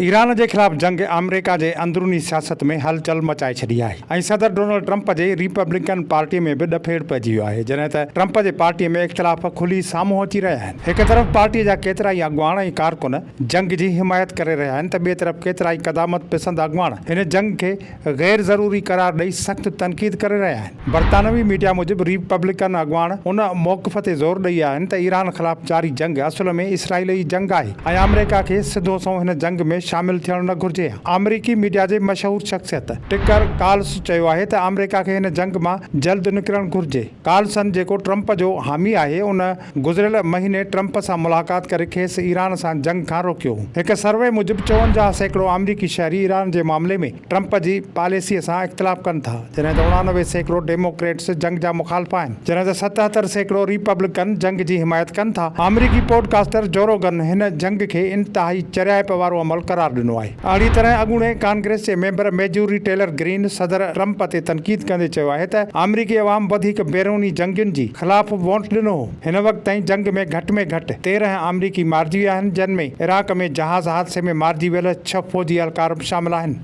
Iran جي خلاف جنگ آمريڪا جي اندروني سياست ۾ هلچل مچائي ڇڏي آهي ۽ صدر ڊونلڊ ٽرمپ جي ريپبلڪن پارٽي ۾ به ڏڦيڙ پئجي ويو آهي جڏهن ته ٽرمپ جي پارٽي ۾ اختلاف کلي سامهون اچي رهيا آهن. هڪ طرف پارٽي جا ڪيترائي اڳواڻ ۽ ڪارڪن جنگ جي حمايت ڪري رهيا آهن ته ٻئي طرف ڪيترائي قدامت پسند اڳواڻ هن جنگ کي غير ضروري قرار ڏئي سخت تنقيد ڪري رهيا آهن. برطانوي ميڊيا موجب ريپبلڪن اڳواڻ ان موقف تي زور ڏئي رهيا آهن ته ايران خلاف جاري جنگ اصل ۾ اسرائيل جي جنگ آهي ۽ آمريڪا کي سڌو سنئون هن جنگ ۾ شامل ٿيڻ نه گهرجي ها. آمريڪي ميڊيا جي مشهور شخصيت ٽڪر ڪارلس چيو آهي ته آمريڪا کي هن جنگ مان جلد نڪرڻ گهرجي. ڪارلسن جيڪو ٽرمپ جو حامي آهي ان گذريل مهيني ٽرمپ سان ملاقات ڪري کيس ايران سان جنگ کان روڪيو هو. هڪ سروي موجب 54% آمريڪي شهري ايران جي معاملي ۾ ٽرمپ جي پاليسيء سان اختلاف ڪن ٿا، جڏهن ته 89% ڊيموڪريٽس جنگ جا مخالف آهن، جڏهن ته 77% ريپبلڪن جنگ جي حمايت ڪن ٿا. آمريڪي پوڊ ڪاسٽر جوروگن هن جنگ کي انتهائي چريائپ وارو عمل قرار ڏنو آهي. اهڙي طرح اڳوڻي ڪانگريس جي ميمبر ميجوري ٽيلر گرين صدر ٽرمپ تي تنقيد ڪندي چيو آهي ته آمريڪي عوام وڌيڪ بيروني جنگين جي خلاف وونٽ ڏنو هو. هن وقت تائين جنگ ۾ گهٽ ۾ گهٽ 13 آمريڪي مارجي ويا آهن جن ۾ عراق ۾ جهاز حادثي ۾ مارجي ويل ڇهه فوجي اهلڪار به شامل آهن.